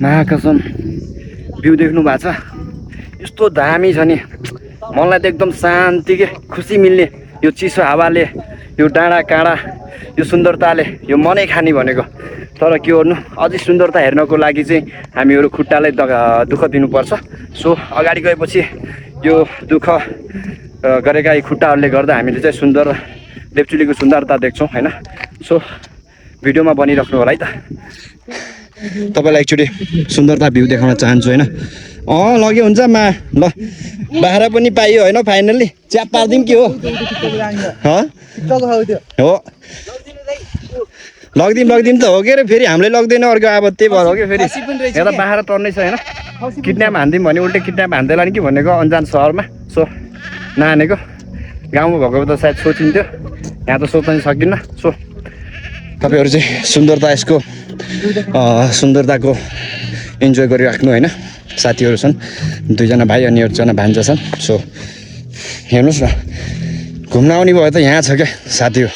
महाकसम view देख्नु भएको छ यस्तो दामी छ नि मलाई त एकदम शान्ति के खुसी मिल्ने यो चिसो हावाले यो डाँडा काँडा यो सुन्दरताले यो मनै खाने भनेको तर के गर्नु अझै सुन्दरता हेर्नको लागि चाहिँ हामीहरू खुट्टालाई दुःख दिनुपर्छ सो अगाडि गएपछि यो दुःख गरेका यी खुट्टाहरूले गर्दा हामीले चाहिँ सुन्दर देवचुलीको सुन्दरता देख्छौँ हैन सो भिडियोमा बनिराख्नु होला है त तपाईलाई एकचोटि सुन्दरता भ्यू देखाउन चाहन्छु हैन लग्यो हुन्छ मा ल बाह्र पनि पाइयो हैन फाइनल्ली च्याप पार्दिम के हो हो लग्दिम त हो के रे फेरि हामीले लग्दैन अर्को अब त्यही भएर हो कि फेरि यता बाह्र टर्नै छ हैन किडन्याप हान्दिम भने उल्टै किडन्याप हान्दैला नि कि भनेको अन्जान सहरमा सो नहानेको गाउँमा भएको त सायद सोचिन्थ्यो यहाँ त सोच्न सकिन्न सो तपाईहरु चाहिँ सुन्दरता यसको सुन्दरताको इन्जोय गरिराख्नु हैन साथीहरु छन् दुईजना भाइ अनि एकजना भान्जा छन् सो हेर्नुस् न घुम्न आउने भयो त यहाँ छ क्या साथी हो